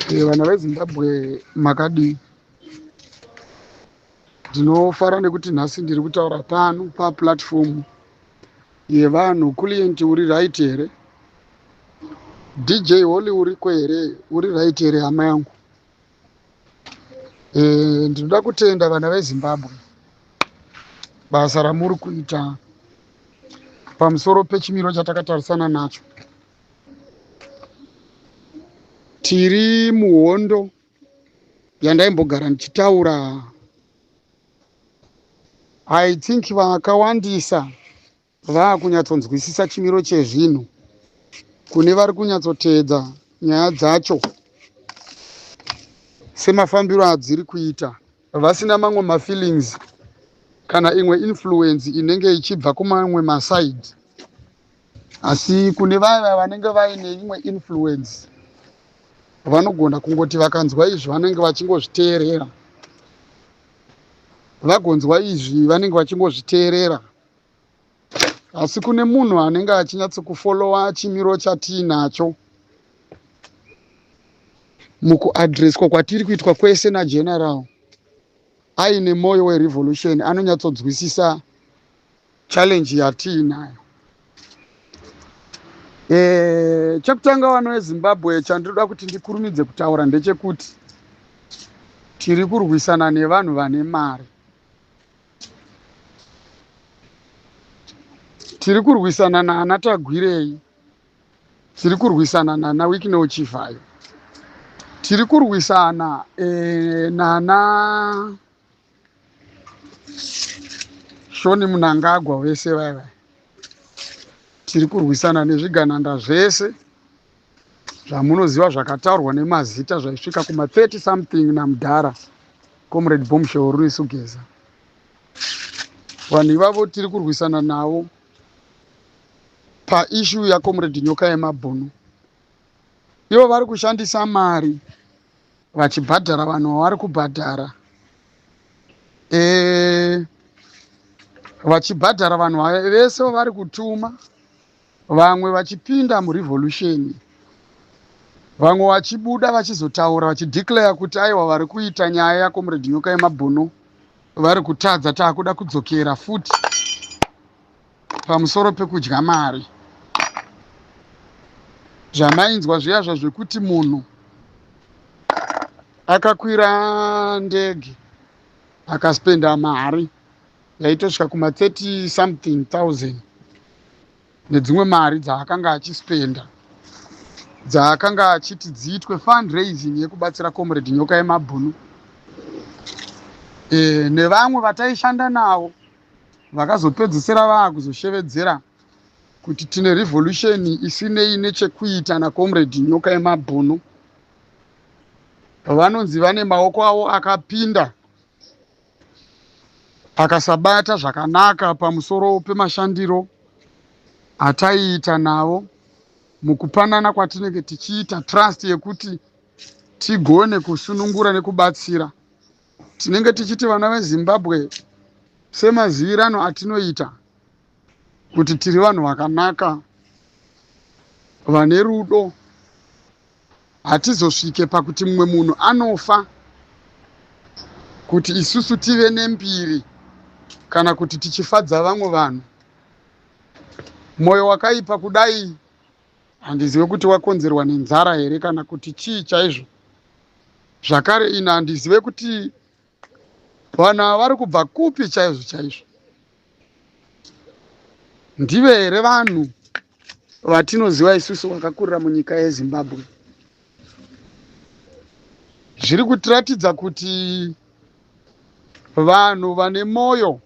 Vana veZimbabwe makadii? Ndinofara nekuti nhasi ndiri kutaura pano paplatform yevanhu. Client uri right here? DJ Holly uriko here? Uri right here hama yangu? Ndinoda kutenda vana veZimbabwe basa ramuri kuita pamusoro pechimiro chatakatarisana nacho. Tiri muhondo yandaimbogara ndichitaura. I think vakawandisa vaakunyatsonzwisisa chimiro chezvinhu kune vari kunyatsoteedza nyaya dzacho semafambiro adziri kuita, vasina mamwe mafeelings kana imwe influence inenge ichibva kumamwe maside. Asi kune vaya vanenge vaine imwe influence vanogona kungoti vakanzwa izvi vanenge vachingozviteerera, vagonzwa izvi vanenge vachingozviteerera. Asi kune munhu anenge achinyatsokufolowa chimiro chatiinacho mukuadreswa kwatiri kuitwa kwese nageneral, aine moyo werevolution, anonyatsonzwisisa challenge yatiinayo. Chekutanga vano veZimbabwe, chandinoda kuti ndikurumidze kutaura ndechekuti tiri kurwisana nevanhu vane mari. Tiri kurwisana naana Tagwirei, tiri kurwisana nana Wicknell Chivhayo, tiri kurwisana nana Shoni Mnangagwa, vese vaya vaya. Tiri kurwisana nezvigananda zvese zvamunoziva zvakataurwa nemazita zvaisvika kuma 30 something namudhara Comrade Bombshell Rurisu Geza. Vanhu ivavo tiri kurwisana navo paissue yaComrade Nyoka Yemabhunu. Ivo vari kushandisa mari vachibhadhara vanhu vavari kubhadhara, vachibhadhara vanhu vese vavari kutuma, vamwe vachipinda murevolution, vamwe vachibuda vachizotaura vachideclare kuti aiwa, vari kuita nyaya yaComrade Nyoka Yemabhunu vari kutadza, taakuda kudzokera futi pamusoro pekudya mari. Zvamainzwa zviya zvekuti munhu akakwira ndege akaspenda mari yaitosvika kuma 30 something thousand nedzimwe mari dzaakanga achispenda, dzaakanga achiti dziitwe fundraising yekubatsira Comrade Nyoka Yemabhunu nevamwe vataishanda navo, vakazopedzisira vaakuzoshevedzera kuti tine revolution isinei nechekuita naComrade Nyoka Yemabhunu. Vanonzi vane maoko avo akapinda akasabata zvakanaka pamusoro pemashandiro ataiita navo mukupanana kwatinenge tichiita trust yekuti tigone kusunungura nekubatsira. Tinenge tichiti vana veZimbabwe, semazivirano atinoita kuti tiri vanhu vakanaka vane rudo, hatizosvike pakuti mumwe munhu anofa kuti isusu tive nembiri kana kuti tichifadza vamwe vanhu. Mwoyo wakaipa kudai handizive kuti wakonzerwa nenzara here kana kuti chii chaizvo. Zvakare ini handizive kuti vanhu ava vari kubva kupi chaizvo chaizvo. Ndive here vanhu vatinoziva isusu vakakurira munyika yeZimbabwe? Zviri kutiratidza kuti vanhu vane mwoyo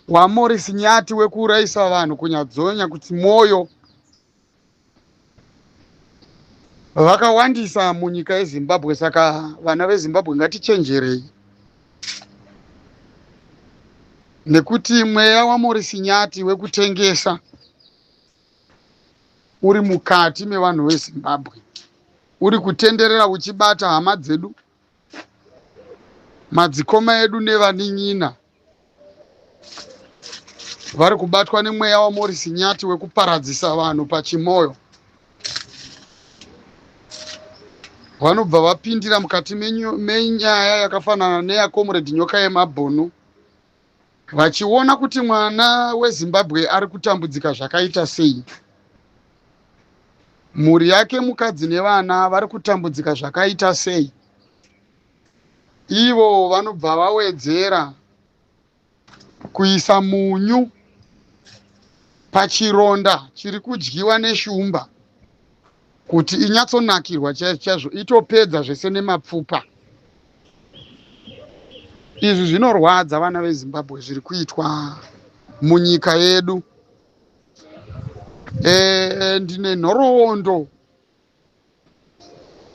waMorris Nyati wekuurayisa vanhu kunyadzonya kuti mwoyo vakawandisa munyika yeZimbabwe. Saka vana veZimbabwe, ngatichenjerei nekuti mweya waMorris Nyati wekutengesa uri mukati mevanhu veZimbabwe, uri kutenderera uchibata hama dzedu, madzikoma edu nevanin'ina vari kubatwa nemweya waMorris Nyati wekuparadzisa vanhu pachimoyo. Vanobva vapindira mukati menyaya yakafanana neyaComrade Nyoka yemabhunu, vachiona kuti mwana weZimbabwe ari kutambudzika zvakaita sei, mhuri yake, mukadzi nevana vari kutambudzika zvakaita sei. Ivo vanobva vawedzera kuisa munyu pachironda chiri kudyiwa neshumba kuti inyatsonakirwa chaizvo chaizvo, itopedza zvese nemapfupa. Izvi zvinorwadza vana veZimbabwe, zviri kuitwa munyika yedu. Ndine nhoroondo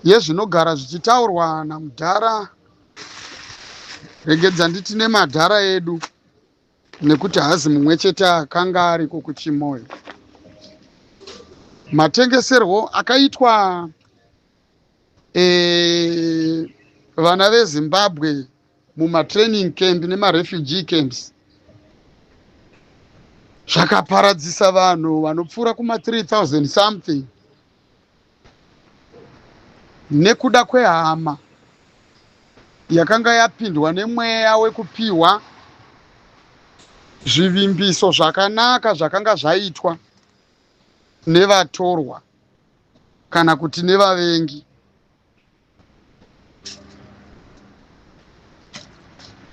yezvinogara zvichitaurwa namudhara, regedza nditi nemadhara edu, nekuti haazi mumwe chete akanga ariko kuChimoyo. Matengeserwo akaitwa vana veZimbabwe mumatraining camp nemarefugee camps zvakaparadzisa vanhu vanopfuura kuma 3000 something nekuda kwehama yakanga yapindwa nemweya wekupiwa zvivimbiso zvakanaka zvakanga zvaitwa nevatorwa kana kuti nevavengi.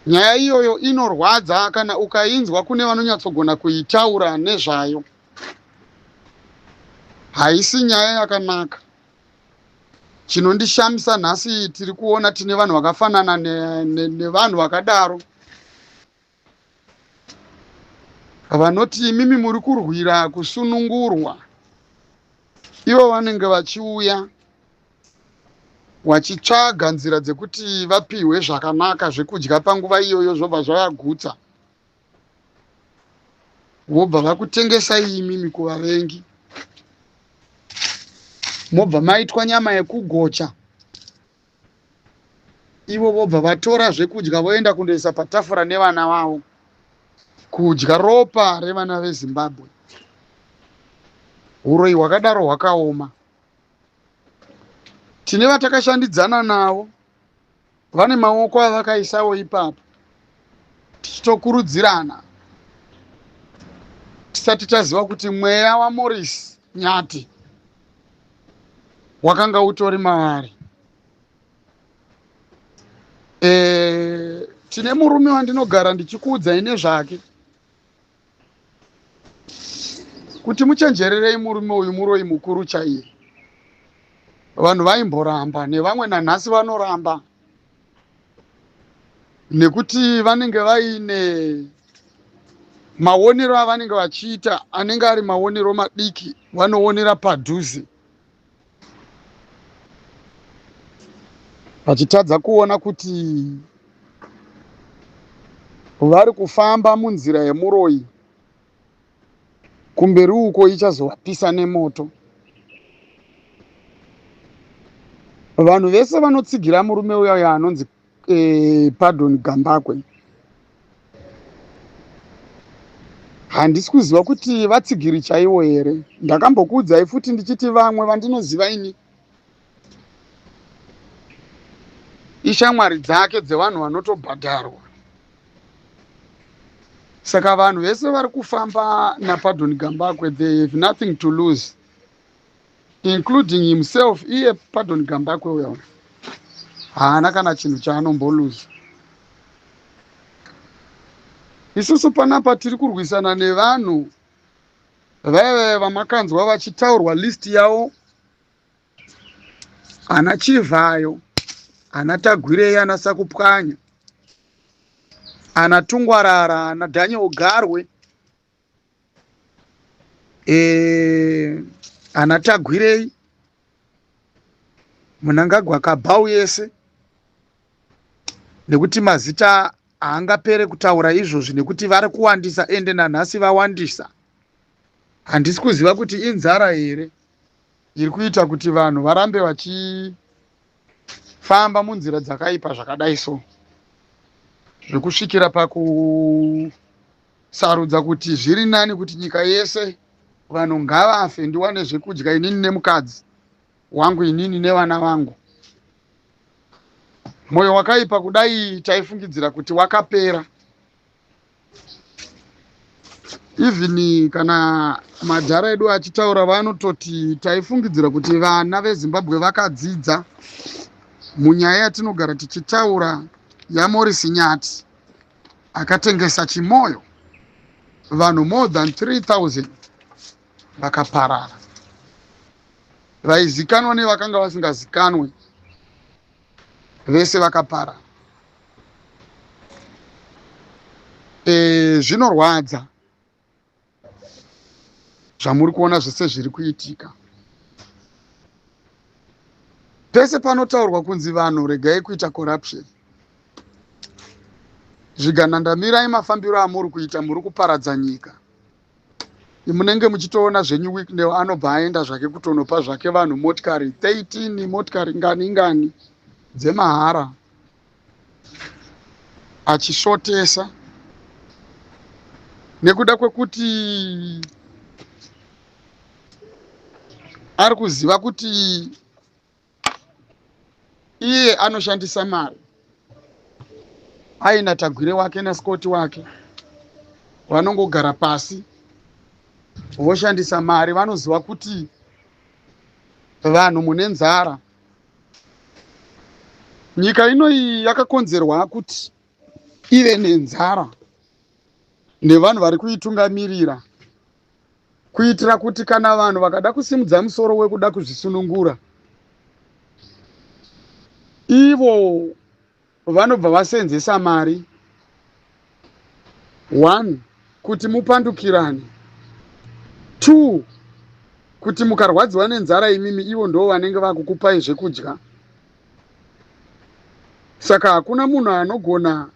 Nyaya iyoyo inorwadza kana ukainzwa kune vanonyatsogona kuitaura nezvayo. Haisi nyaya yakanaka. Chinondishamisa nhasi, tiri kuona tine vanhu vakafanana nevanhu vakadaro vanoti imimi muri kurwira kusunungurwa, ivo vanenge vachiuya vachitsvaga nzira dzekuti vapihwe zvakanaka zvekudya panguva iyoyo, zvobva zvavagutsa, vobva vakutengesai imimi kuvavengi, mobva maitwa nyama yekugocha. Ivo vobva vatora zvekudya voenda kundoisa patafura nevana vavo, kudya ropa revana veZimbabwe. Uroyi hwakadaro hwakaoma. Tine vatakashandidzana navo vane maoko avakaisawo ipapo, tichitokurudzirana tisati taziva kuti mweya waMorris Nyati wakanga utori mavari. Tine murume wandinogara ndichikuudzai nezvake kuti muchenjererei murume uyu, muroyi mukuru chaiye. Vanhu vaimboramba, nevamwe nanhasi vanoramba, nekuti vanenge vaine maonero avanenge vachiita anenge ari maonero madiki, vanoonera padhuze, vachitadza kuona kuti vari kufamba munzira yemuroyi, kumberi uko ichazovapisa nemoto. Vanhu vese vanotsigira murume uya anonzi Pardon Gambakwe, handisi kuziva kuti vatsigiri chaivo here. Ndakambokuudzai futi ndichiti vamwe vandinoziva ini ishamwari dzake dzevanhu vanotobhadharwa. Saka vanhu vese vari kufamba naPardon Gambakwe, they have nothing to lose, including himself. Iye Pardon Gambakwe uya haana kana chinhu chaanomboluza. Isusu panapa tiri kurwisana nevanhu vaive vamakanzwa vachitaurwa list yavo, ana Chivhayo, ana Tagwirei, ana Sakupwanya, ana Tungwarara, ana Daniel Garwe, ana Tagwirei, Munangagwa, kabhau yese, nekuti mazita haangapere kutaura izvozvi nekuti vari kuwandisa, ende nanhasi vawandisa. Handisi kuziva kuti inzara here iri kuita kuti vanhu varambe vachifamba munzira dzakaipa zvakadai so, zvekusvikira pakusarudza kuti zviri nani kuti nyika yese vanhu ngavafe, ndiwane zvekudya inini nemukadzi wangu, inini nevana vangu. Mwoyo wakaipa kudai taifungidzira kuti wakapera. Even kana madhara edu achitaura vanototi taifungidzira kuti vana veZimbabwe vakadzidza munyaya yatinogara tichitaura yaMorris Nyati akatengesa Chimoyo, vanhu more than 3000 vakaparara, vaizikanwa nevakanga vasingazikanwe vese vakaparara. Zvinorwadza zvamuri kuona zvese zviri kuitika. Pese panotaurwa kunzi vanhu regai kuita corruption, zvigananda mirai mafambiro amuri kuita, muri kuparadza nyika. Munenge muchitoona zvenyu Wicknell anobva aenda zvake kutonopa zvake vanhu motikari 13, motikari ngani ngani dzemahara, achisvotesa nekuda kwekuti ari kuziva kuti iye anoshandisa mari aina Tagwire wake naScott wake, vanongogara pasi voshandisa mari. Vanoziva kuti vanhu mune nzara. Nyika inoyi yakakonzerwa kuti ive nenzara nevanhu vari kuitungamirira, kuitira kuti kana vanhu vakada kusimudza musoro wekuda kuzvisunungura, ivo vanobva vasenzesa mari. 1 kuti mupandukirane, 2 kuti mukarwadziwa nenzara imimi, ivo ndo vanenge vakukupai zvekudya. Saka hakuna munhu anogona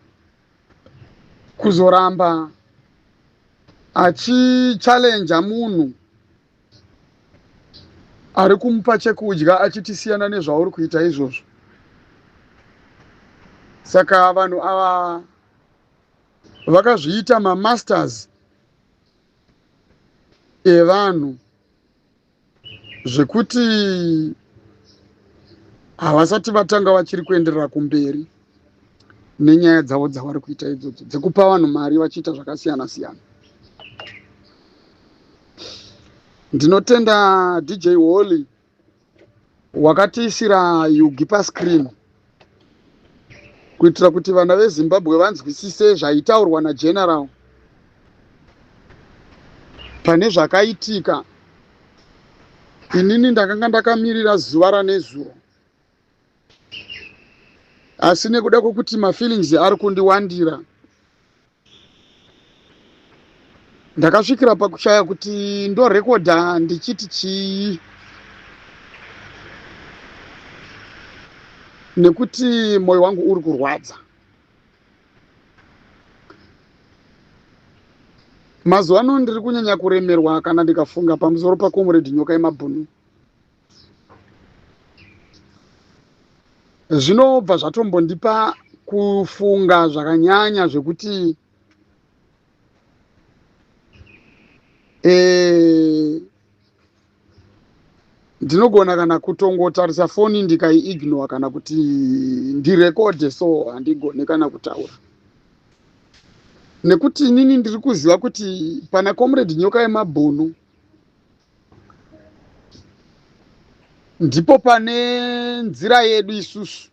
kuzoramba achichallenja munhu ari kumupa chekudya achiti siyana nezvauri kuita izvozvo. Saka vanhu ava vakazviita mamasters evanhu zvekuti havasati vatanga, vachiri kuenderera kumberi nenyaya dzavo dzavari kuita idzodzo dzekupa vanhu mari vachiita zvakasiyana siyana. Ndinotenda DJ Holly wakatiisira Yugi pascreen kuitira kuti vana veZimbabwe vanzwisise zvaitaurwa naGeneral pane zvakaitika. Inini ndakanga ndakamirira zuva ranezuro, asi nekuda kwekuti mafeelings ari kundiwandira, ndakasvikira pakushaya kuti ndorekodha ndichiti chii, nekuti mwoyo wangu uri kurwadza. Mazuva ano ndiri kunyanya kuremerwa kana ndikafunga pamusoro paComrade Nyoka yemabhunu. Zvinobva zvatombondipa kufunga zvakanyanya zvekuti ndinogona kana kutongotarisa foni ndikaiignore, kana kuti ndirekodhe, so handigone kana kutaura, nekuti inini ndiri kuziva kuti pana Comrade Nyoka yemabhunu ndipo pane nzira yedu isusu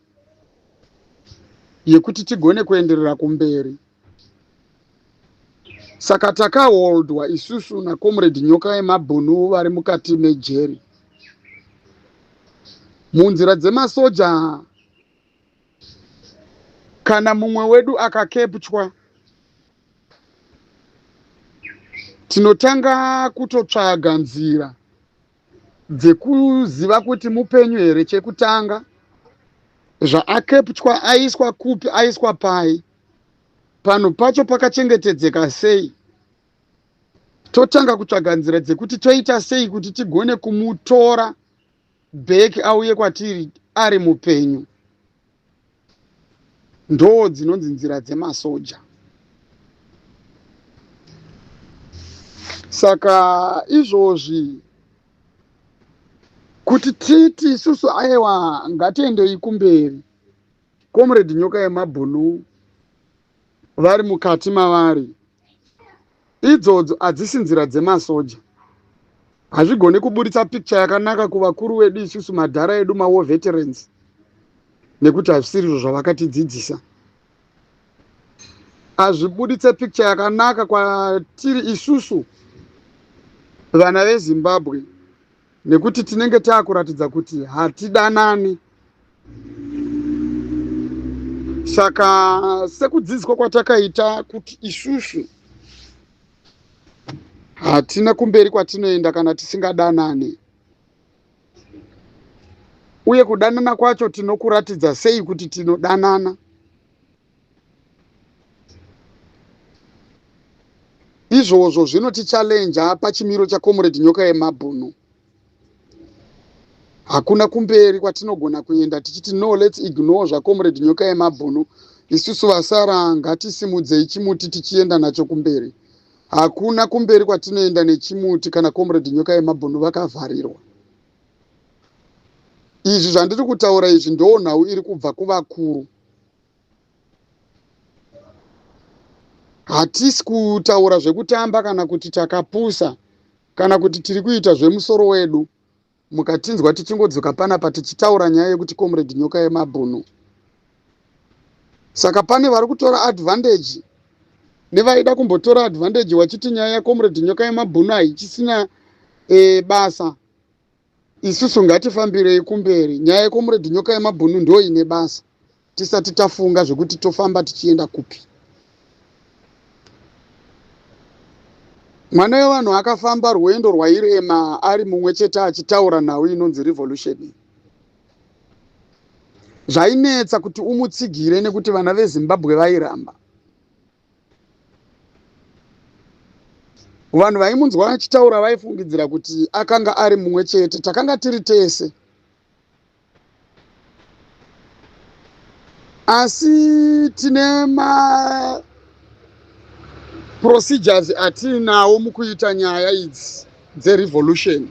yekuti tigone kuenderera kumberi. Saka takaholdwa isusu naComrade Nyoka yemabhunu vari mukati mejeri munzira dzemasoja. Kana mumwe wedu akakepchwa, tinotanga kutotsvaga nzira dzekuziva kuti mupenyu here chekutanga, zvaakepchwa aiswa kupi, aiswa pai, panhu pacho pakachengetedzeka sei. Totanga kutsvaga nzira dzekuti toita sei kuti tigone kumutora back auye kwatiri ari mupenyu. Ndo dzinonzi nzira dzemasoja. Saka izvozvi kuti titi isusu aiwa, ngatiendei kumberi. Comrade Nyoka Yemabhunu vari mukati mavari. Idzodzo hadzisi nzira dzemasoja. Hazvigoni kuburitsa picture yakanaka kuvakuru vedu isusu madhara edu mawar veterans nekuti hazvisirizvo zvavakatidzidzisa. Hazvibuditse picture yakanaka kwatiri isusu vana veZimbabwe nekuti tinenge taakuratidza kuti hatidanani. Saka sekudzidziswa kwatakaita kuti isusu hatina kumberi kwatinoenda kana tisingadanani, uye kudanana kwacho tinokuratidza sei kuti tinodanana? Izvozvo zvinotichallenja pachimiro chaComrade Nyoka Yemabhunu. Hakuna kumberi kwatinogona kuenda tichiti no, let's ignore zvaComrade Nyoka Yemabhunu, isusu vasara ngatisimudzei chimuti tichienda nacho kumberi. Hakuna kumberi kwatinoenda nechimuti kana Comrade Nyoka Yemabhunu vakavharirwa. Izvi zvandiri kutaura izvi ndo nhau iri kubva kuvakuru. Hatisi kutaura zvekutamba kana kuti takapusa kana kuti tiri kuita zvemusoro wedu. Mukatinzwa tichingodzoka panapa tichitaura nyaya yekuti Comrade Nyoka Yemabhunu. Saka pane vari kutora advantage nevaida kumbotora advantage vachiti nyaya yaComrade Nyoka Yemabhunu haichisina basa. Isusu ngatifambirei kumberi. Nyaya yeComrade Nyoka Yemabhunu ndo ine basa. Tisati tafunga zvekuti tofamba tichienda kupi. Mwana wevanhu akafamba rwendo rwairema ari mumwe chete achitaura nhau inonzi revolution. Zvainetsa kuti umutsigire nekuti vana veZimbabwe vairamba. Vanhu vaimunzwa achitaura vaifungidzira kuti akanga ari mumwe chete, takanga tiri tese. Asi tine ma procedures atiinawo mukuita nyaya idzi dzerevolution.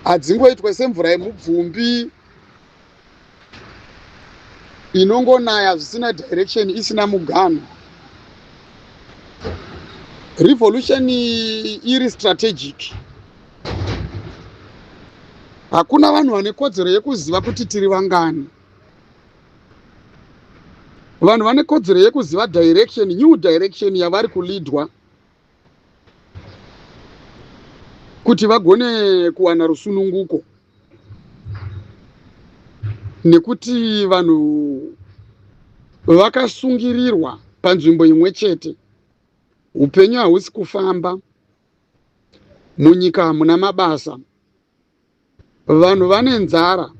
Hadzingoitwe semvura yemubvumbi inongonaya zvisina direction, isina muganhu. Revolution iri strategic. Hakuna vanhu vane kodzero yekuziva kuti tiri vangani. Vanhu vane kodzero yekuziva direction, new direction yavari kulidwa kuti vagone kuwana rusununguko, nekuti vanhu vakasungirirwa panzvimbo imwe chete. Upenyu hausi kufamba munyika, hamuna mabasa, vanhu vane nzara,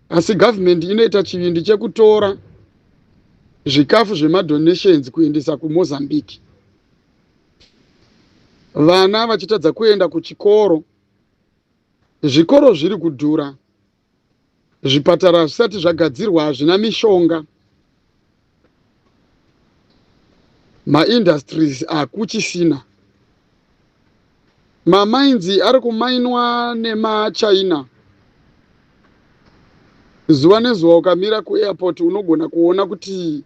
asi gavhumendi inoita chivindi chekutora zvikafu zvemadonations kuendesa kuMozambique, vana vachitadza kuenda kuchikoro, zvikoro zviri kudhura, zvipatara zvisati zvagadzirwa, hazvina mishonga, maindustries hakuchisina, mamines ari kumainwa nemaChina zuva nezuva. Ukamira kuairport unogona kuona kuti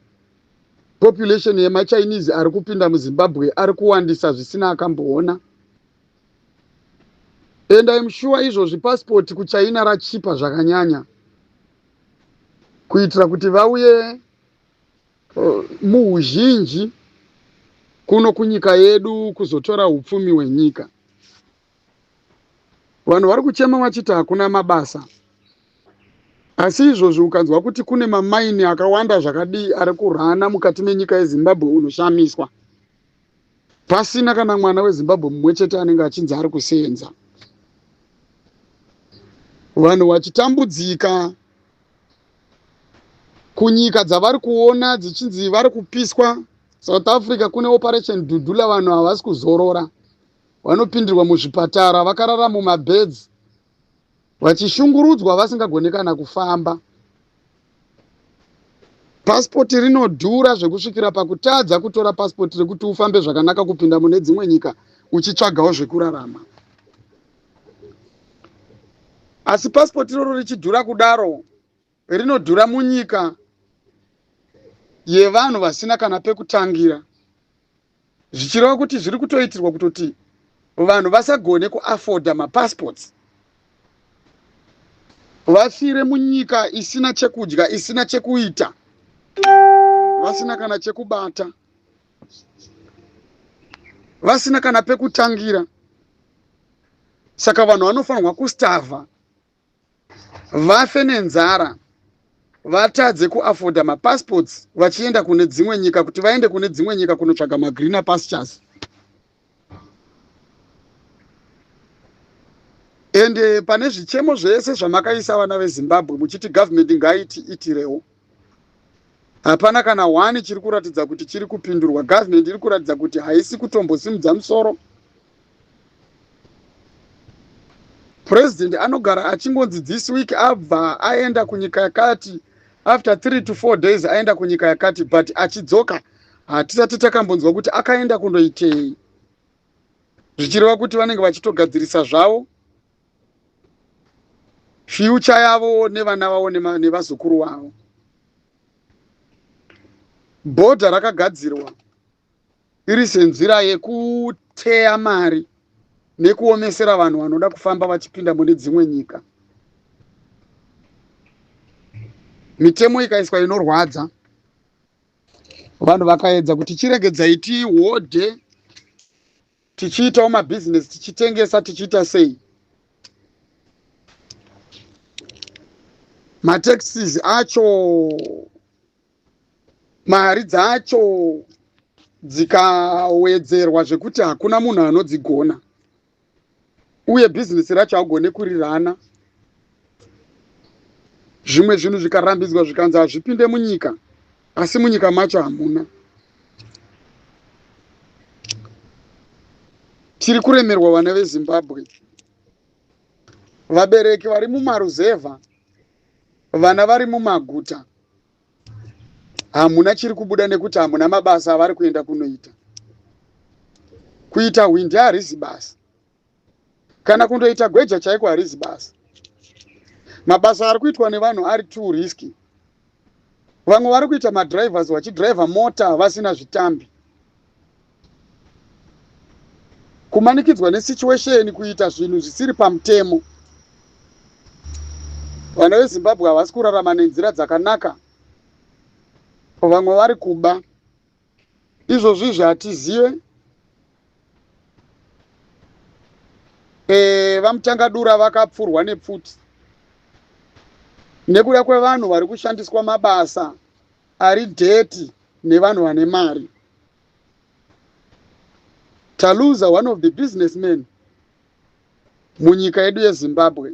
population yemaChinese ari kupinda muZimbabwe ari kuwandisa zvisina akamboona. And I'm sure izvozvi passport kuChina rachipa zvakanyanya kuitira kuti vauye muuzhinji kuno kunyika yedu kuzotora upfumi hwenyika. Vanhu vari kuchema vachiti hakuna mabasa, asi izvozvi ukanzwa kuti kune mamaini akawanda zvakadii ari kurana mukati menyika yeZimbabwe, unoshamiswa pasina kana mwana weZimbabwe mumwe chete anenge achinzi ari kuseenza. Vanhu vachitambudzika kunyika dzavari kuona dzichinzi vari kupiswa. South Africa kune Operation Dudula, vanhu havasi kuzorora, vanopindirwa muzvipatara vakarara mumabhedzi vachishungurudzwa, vasingagoni kana kufamba. Pasipoti rinodhura zvekusvikira pakutadza kutora pasipoti rekuti ufambe zvakanaka kupinda mune dzimwe nyika uchitsvagawo zvekurarama. Asi pasipoti iroro richidhura kudaro, rinodhura munyika yevanhu vasina kana pekutangira, zvichireva kuti zviri kutoitirwa kutoti vanhu vasagone kuafoda mapassports, vafire munyika isina chekudya, isina chekuita, vasina kana chekubata, vasina kana pekutangira. Saka vanhu vanofanirwa kustavha, vafe nenzara, vatadze kuafoda mapassports vachienda kune dzimwe nyika, kuti vaende kune dzimwe nyika kunotsvaga magreener pastures. Ende pane zvichemo zvese zvamakaisa vana veZimbabwe muchiti government ngaiti itirewo, hapana kana one chiri kuratidza kuti chiri kupindurwa. Government iri kuratidza kuti haisi kutombosimudza musoro. President anogara achingonzi this week abva aenda kunyika yakati, after 3 to 4 days aenda kunyika yakati, but achidzoka hatisati takambonzwa kuti akaenda kundoitei, zvichireva kuti vanenge vachitogadzirisa zvavo future yavo nevana vavo nevazukuru vavo. Bhodha rakagadzirwa iri senzira yekuteya mari nekuomesera vanhu vanoda kufamba vachipinda mune dzimwe nyika. Mitemo ikaiswa inorwadza vanhu, vakaedza kuti chiregedzai tihodhe, tichiitawo mabhizinesi, tichitengesa, tichiita sei. Mataxes acho, mari dzacho dzikawedzerwa zvekuti hakuna munhu anodzigona, uye bhizinesi racho haugone kurirana. Zvimwe zvinhu zvikarambidzwa, zvikanzi hazvipinde munyika, asi munyika macho hamuna. Tiri kuremerwa vana veZimbabwe, vabereki vari mumaruzevha, vana vari mumaguta, hamuna chiri kubuda nekuti hamuna mabasa avari kuenda kunoita. Kuita hwindi harizi basa, kana kundoita gweja chaiko harizi basa. Mabasa ari kuitwa nevanhu ari too risky. Vamwe vari kuita madrivers, vachidhiraivha mota vasina zvitambi, kumanikidzwa nesituation kuita zvinhu zvisiri pamutemo. Vana veZimbabwe havasi kurarama nenzira dzakanaka, vamwe vari kuba. Izvozvo izvi hatizive. VaMutangadura vakapfurwa nepfuti nekuda kwevanhu vari kushandiswa mabasa ari dirty nevanhu vane mari. Taluza one of the businessmen munyika yedu yeZimbabwe.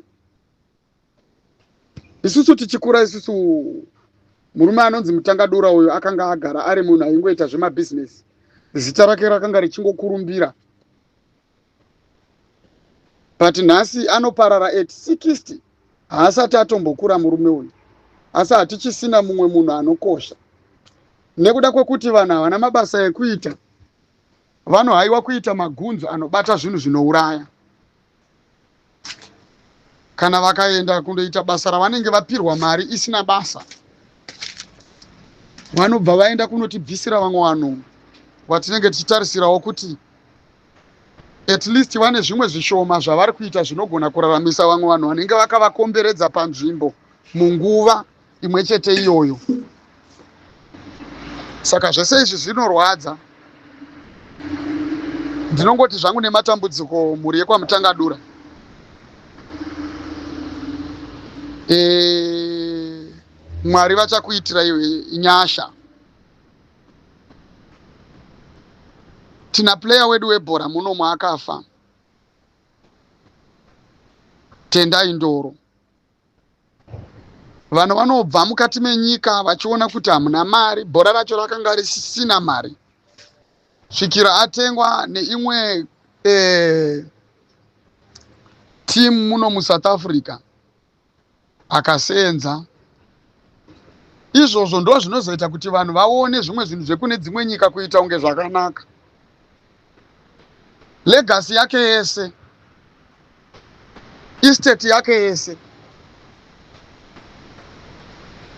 Isusu tichikura isusu, murume anonzi Mutangadura uyu akanga agara ari munhu aingoita zvemabhizinesi, zita rake rakanga richingokurumbira, but nhasi anoparara at 60, haasati atombokura murume uyu, asi hatichisina mumwe munhu anokosha nekuda kwekuti vanhu havana mabasa ekuita, vanohaiwa kuita magunzu anobata zvinhu zvinouraya. Kana vakaenda kundoita basa ravanenge vapirwa mari isina basa, vanobva vaenda kunotibvisira vamwe vanhu vatinenge tichitarisirawo kuti at least vane zvimwe zvishoma zvavari kuita zvinogona kuraramisa vamwe vanhu vanenge vakavakomberedza panzvimbo munguva imwe chete iyoyo. Saka zvese izvi zvinorwadza. Ndinongoti zvangu nematambudziko mhuri yekwaMutangadura. Mwari vachakuitira nyasha. Tina player wedu webhora munomu akafa, Tendai Ndoro. Vanhu vanobva mukati menyika vachiona kuti hamuna mari, bhora racho rakanga risisina mari svikira atengwa neimwe team muno muSouth Africa akasenza. Izvozvo ndo zvinozoita kuti vanhu vaone zvimwe zvinhu zvekune dzimwe nyika kuita kunge zvakanaka. Legacy yake yese, estate yake yese.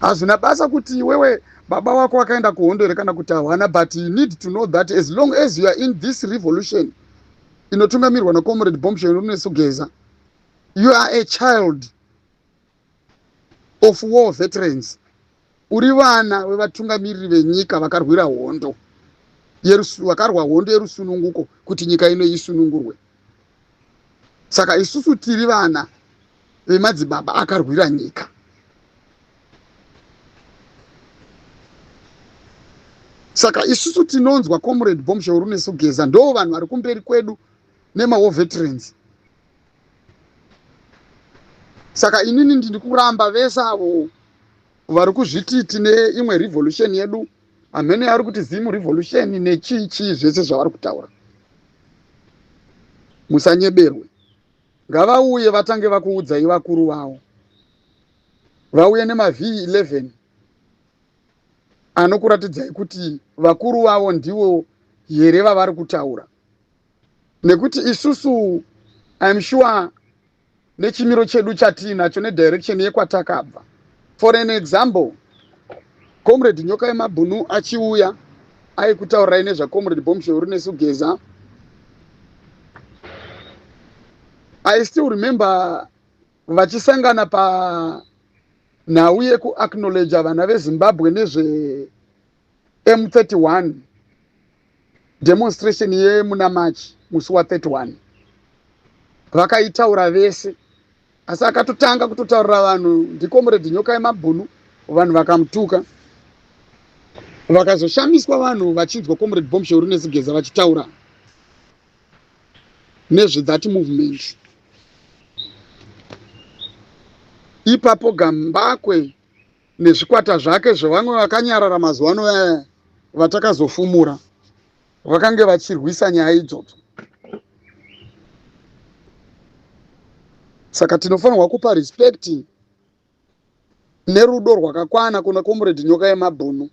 Hazvina basa kuti iwewe baba wako wakaenda kuhondo here kana kuti hawana, but you need to know that as long as you are in this revolution inotungamirwa naComrade Bombshell Runesu Geza, you are a child of war veterans. Uri vana vevatungamiriri venyika vakarwira hondo, vakarwa hondo yerusununguko kuti nyika ino isunungurwe. Saka isusu tiri vana vemadzibaba akarwira nyika. Saka isusu tinonzwa Comrade Bombshell Runesu Geza ndo vanhu vari kumberi kwedu nemawar veterans. Saka inini ndiri kuramba vese avo vari kuzviti tine imwe revolution yedu, hamene ari kuti Zimu revolution nechii chii, zvese zvavari kutaura. Musanyeberwe. Ngavauye vatange vakuudzai vakuru vavo, vauye nemaV11 anokuratidzai kuti vakuru vavo ndivo here vavari kutaura. Nekuti isusu, I'm sure, nechimiro chedu chatiinacho nedirection yekwatakabva. For an example, Comrade Nyoka yemabhunu achiuya aikutaurirai nezvaComrade Bombshell Runesu Geza. I still remember vachisangana panhau yekuacknowledge vana veZimbabwe nezve M31 demonstration yemuna March musi wa31. Vakaitaura vese, asi akatotanga kutotaurira vanhu ndiComrade Nyoka yemabhunu. Vanhu vakamutuka, vakazoshamiswa vanhu vachinzwa Comrade Bombshell Runesu Geza vachitaura nezve that movement. Ipapo Gambakwe nezvikwata zvake zvevamwe vakanyarara mazuva ano aya vatakazofumura vakange vachirwisa nyaya idzodzo. Saka tinofanirwa kupa respect nerudo rwakakwana kuna Comrade Nyoka yemabhunu.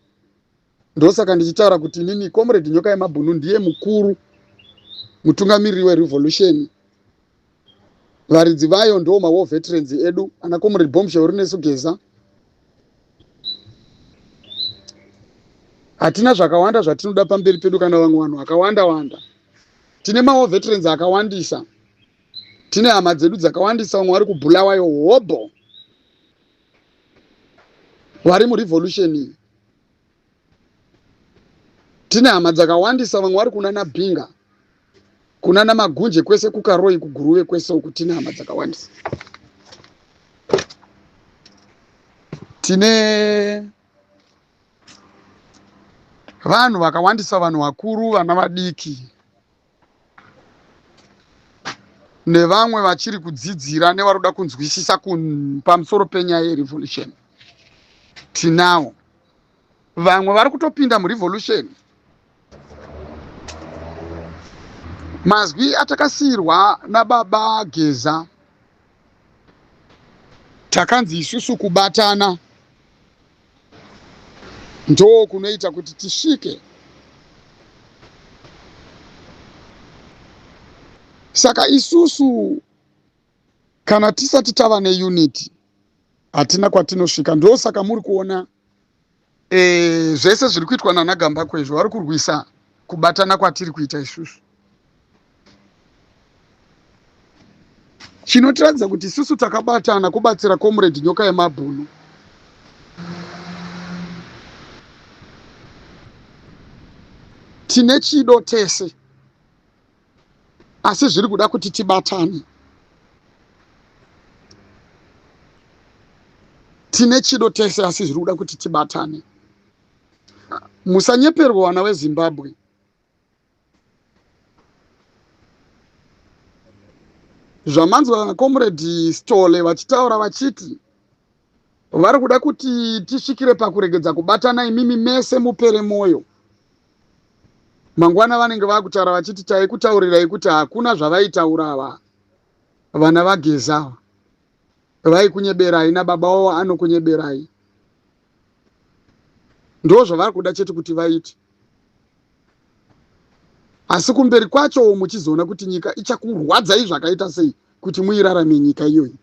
Ndosaka ndichitaura kuti inini Comrade Nyoka yemabhunu ndiye mukuru mutungamiriri werevolution. Varidzi vayo ndo mawar veterans edu, ana Comrade Bombshell Runesu Geza. Hatina zvakawanda zvatinoda pamberi pedu kana vamwe vanhu vakawanda wanda. Tine mawar veterans akawandisa, tine hama dzedu dzakawandisa, vamwe vari kuBhulawayo hobho vari murevolution iyi. Tine hama dzakawandisa, vamwe vari kunana Binga, kunana Magunje kwese, kuKaroi, kuGuruve kwese uku tine hama dzakawandisa. Tine vanhu vakawandisa, vanhu vakuru, vana vadiki nevamwe vachiri kudzidzira nevari kuda kunzwisisa pamusoro penyaya yerevolution. Tinawo vamwe vari kutopinda murevolution. Mazwi atakasiyirwa nababa Geza, takanzi isusu kubatana ndo kunoita kuti tisvike. Saka isusu kana tisati tava neunity, hatina kwatinosvika. Ndosaka muri kuona zvese zviri kuitwa nanaGambakwe izvo, vari kurwisa kubatana kwatiri kuita isusu. Chinotiratidza kuti isusu takabatana kubatsira Comrade Nyoka yemabhunu. Tine chido tese, asi zviri kuda kuti tibatane. Tine chido tese, asi zviri kuda kuti tibatane. Musanyeperwa, vana veZimbabwe. Zvamanzwa Comrade Stole vachitaura vachiti vari kuda kuti tisvikire pakuregedza kubatana, imimi mese mupere mwoyo. Mangwana vanenge vakutaura vachiti taikutaurirai kuti hakuna zvavaitaura ava vana vaGeza, vaikunyeberai, nababa wavo anokunyeberai. Ndo zvavari kuda chete kuti vaite, asi kumberi kwacho muchizoona kuti nyika ichakurwadzai zvakaita sei kuti muirarame nyika iyoyi.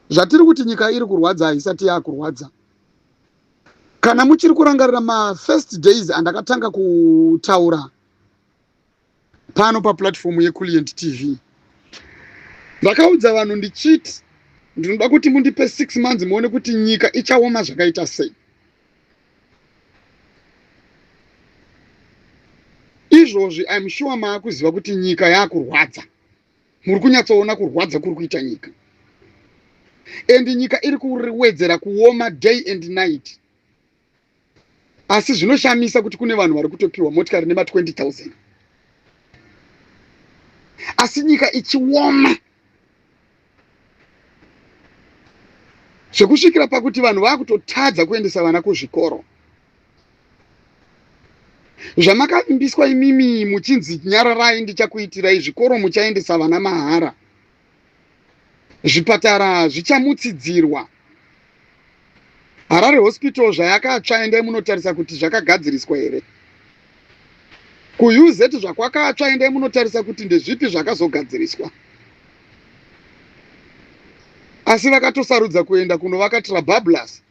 Zvatiri kuti nyika iri kurwadza haisati yaakurwadza. Kana muchiri kurangarira mafirst days andakatanga kutaura pano paplatform yeCulient TV, ndakaudza vanhu ndichiti ndinoda kuti mundipe 6 months muone kuti nyika ichaoma zvakaita sei. Izvozvi I'm sure maakuziva kuti nyika yakurwadza. Muri kunyatsoona kurwadza kuri kuita nyika. And nyika iri kuwedzera kuoma day and night. Asi zvinoshamisa kuti kune vanhu vari kutopiwa motikari nema 20,000. Asi nyika ichioma. Zvekusvikira pakuti vanhu vakutotadza kuendesa vana kuzvikoro. Zvamakavimbiswa imimi muchinzi nyararai ndichakuitirai zvikoro muchaendesa vana mahara. Zvipatara zvichamutsidzirwa. Harare Hospital zvayakatsva endai munotarisa kuti zvakagadziriswa here. KuUZ zvakwakatsva endai munotarisa kuti ndezvipi zvakazogadziriswa. Asi vakatosarudza kuenda kunovaka Trabablas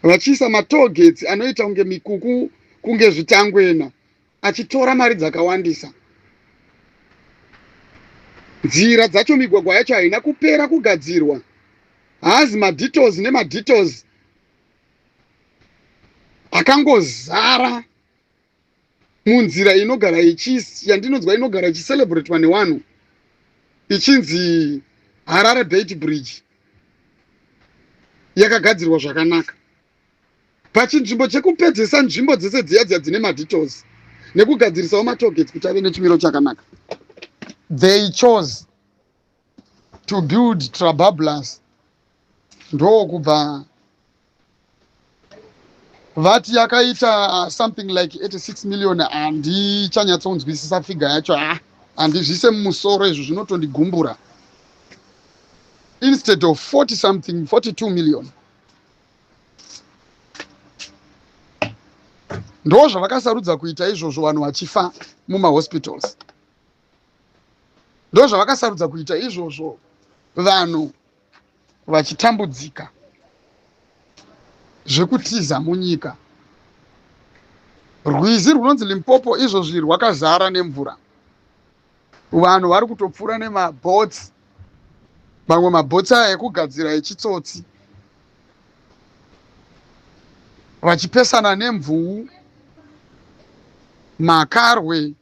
vachiisa matollgates anoita kunge mikuku kunge zvitangwena achitora mari dzakawandisa. Nzira dzacho migwagwa yacho haina kupera kugadzirwa. Haazi madetours nemadetours akangozara munzira inogara ichi yandinonzwa inogara ichiselebrate newanhu ichinzi Harare Beit Bridge yakagadzirwa zvakanaka. Pachinzvimbo chekupedzesa nzvimbo dzese dziya dziya dzine madetours nekugadzirisawo matollgates kuti ave nechimiro chakanaka. They chose to build Trabablas ndokubva vati yakaita something like 86 million. Handichanyatsonzwisisa figa yacho, ha, handizvise mumusoro izvo zvinotondigumbura. Instead of 40 something, 42 million, ndo zvavakasarudza kuita izvozvo vanhu vachifa mumahospitals. Ndo zvavakasarudza kuita izvozvo vanhu vachitambudzika zvekutiza munyika. Rwizi rwunonzi Limpopo izvozvi rwakazara nemvura. Vanhu vari kutopfuura nemaboats, mamwe maboats aya ekugadzira echitsotsi, vachipesana nemvuu, makarwe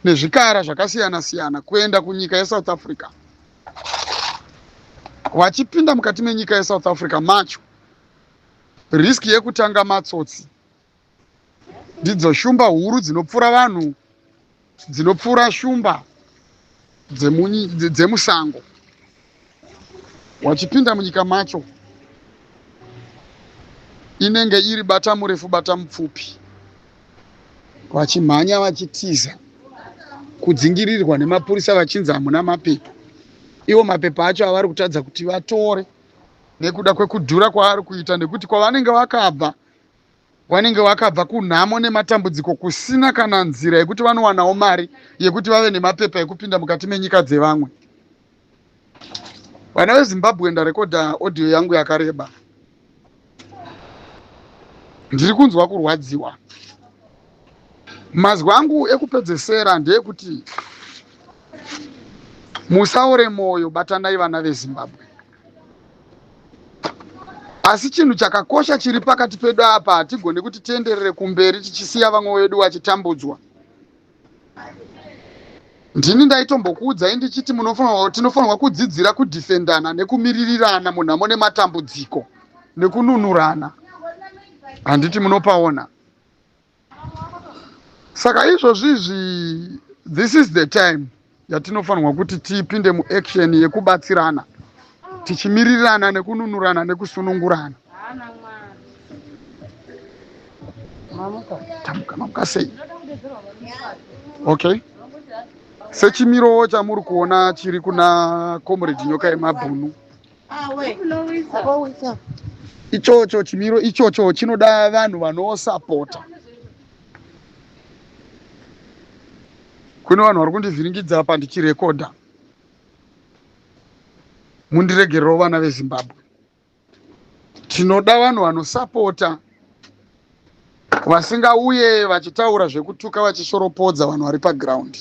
nezvikara zvakasiyana siyana kuenda kunyika yeSouth Africa. Vachipinda mukati menyika yeSouth Africa macho, riski yekutanga matsotsi ndidzo shumba huru dzinopfura vanhu, dzinopfura shumba dzemusango. Wachipinda munyika macho inenge iri bata murefu bata mupfupi, vachimhanya vachitiza kudzingirirwa nemapurisa vachinzi hamuna mapepa. Iwo mapepa acho avari kutadza kuti vatore nekuda kwekudhura kwaari kuita, nekuti kwavanenge vakabva vanenge vakabva kunhamo nematambudziko kusina kana nzira yekuti vanowanawo mari yekuti vave nemapepa ekupinda mukati menyika dzevamwe. Vana veZimbabwe, ndarekodha audio yangu yakareba. Ndiri kunzwa kurwadziwa. Mazwi angu ekupedzesera ndeyekuti musaore moyo, batanai vana veZimbabwe. Asi chinhu chakakosha chiri pakati pedu apa, hatigoni kuti tienderere kumberi tichisiya vamwe vedu vachitambudzwa. Ndini ndaitombokuudzai ndichiti tinofanirwa kudzidzira kudhifendana nekumiririrana munhamo nematambudziko nekununurana. Handiti munopaona? Saka izvozvi izvi, this is the time yatinofanirwa kuti tipinde muaction yekubatsirana tichimirirana nekununurana nekusunungurana. Tamuka, mamuka sei? Okay, sechimirowo chamuri kuona chiri kuna Comrade Nyoka yemabhunu ichocho, chimiro ichocho chinoda vanhu vanosapota. Kune vanhu vari kundivhiringidza apa ndichirekodha, mundiregerewo vana veZimbabwe. Tinoda vanhu vanosapota, vasingauye vachitaura zvekutuka, vachishoropodza vanhu vari paground.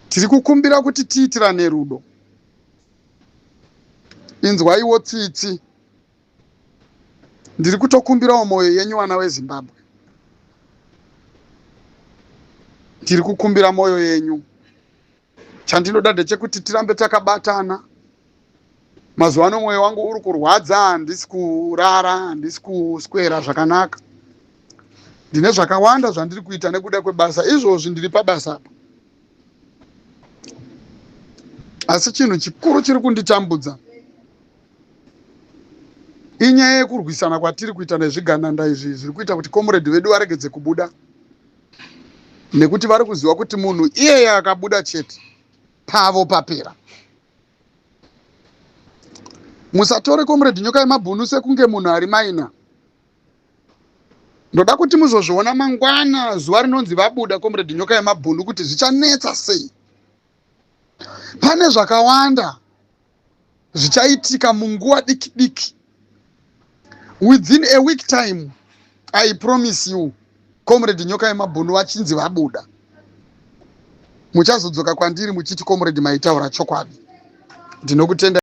Tiri kukumbira kuti tiitirane rudo. Inzwaiwo tsitsi. Ndiri kutokumbirawo mwoyo yenyu, vana veZimbabwe. Ndiri kukumbira mwoyo yenyu. Chandinoda ndechekuti tirambe takabatana. Mazuva ano mwoyo wangu uri kurwadza, handisi kurara, handisi kuswera zvakanaka. Ndine zvakawanda zvandiri kuita nekuda kwebasa. Izvozvi ndiri pabasa apa, asi chinhu chikuru chiri kunditambudza inyaya yekurwisana kwatiri kuita nezvigananda izvi, zviri kuita kuti comrade vedu varegedze kubuda, nekuti vari kuziva kuti munhu iyeye akabuda chete, pavo papera. Musatore Comrade Nyoka Yemabhunu sekunge munhu ari minor. Ndoda kuti muzozviona mangwana, zuva rinonzi vabuda Comrade Nyoka Yemabhunu, kuti zvichanetsa sei. Pane zvakawanda zvichaitika munguva diki diki. Within a week time, I promise you, Comrade Nyoka Yemabhunu vachinzi vabuda, muchazodzoka kwandiri muchiti, "Comrade, maitaura chokwadi." Ndinokutenda.